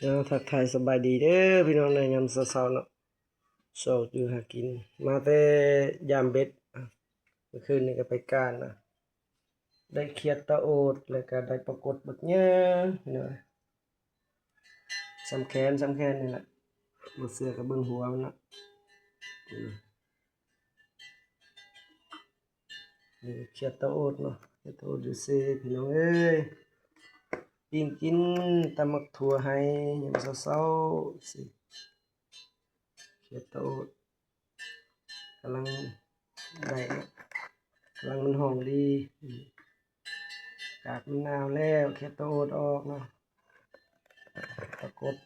ເນາະ ທັກທາຍສະບາຍດີເດີພີ່ນ້ອງເດີ ຍາມເຊົ້າໆເນາະ ຊອກຢູ່ຫາກິນ ມາແຕ່ຢາມເບັດ ມື້ຄືນນີ້ກໍໄປການນະ ໄດ້ຂຽດຕາໂອດ ແລ້ວກໍໄດ້ປາກົດບັກໃຫຍ່ເນາະ ສ່ຳແຂນ ສ່ຳແຂນນີ້ແຫຼະ ບໍ່ເຊື່ອກໍເບິ່ງຫົວມັນເນາະ. ນີ້ຂຽດຕາໂອດເນາະ ຂຽດຕາໂອດຢູ່ເຊ ພີ່ນ້ອງເອີຍ ປີ້ງກິນຕຳບັກຖົ່ວໄຮ່ ຍາມເຊົ້າໆ ຂຽດຕາໂອດ ກຳລັງໄດ້ເນາະ ກຳລັງມັນຫອມດີ ອາກາດມັນໜາວແລ້ວ ຂຽດຕາໂອດອອກເນາະ ປາກົດ.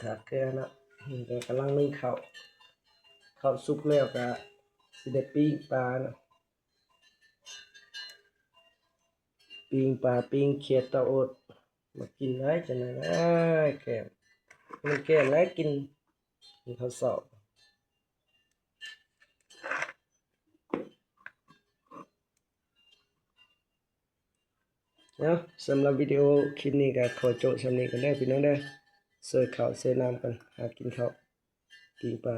ຖ້າເກືອເນາະ ນີ້ກໍກຳລັງໜຶ້ງເຂົ້າ ເຂົ້າສຸກແລ້ວກໍຊິໄດ້ປີ້ງປາເນາະ ປີ້ງປາ ປີ້ງຂຽດຕາໂອດ ມາກິນໄດ້ຈັ່ງໃດນະ ແກ້ມ ມັນແກ້ມແລ້ວກິນ ກິນເຂົ້າເຊົ້າ. ເນາະ ສຳລັບວິດີໂອຄລິບນີ້ກໍຂໍໂຈະຊ່ຳນີ້ກ່ອນເດີພີ່ນ້ອງເດີ ເຊີເຂົ້າເຊີນ້ຳກັນ ຫາກິນເຂົ້າ ປີ້ງປາ.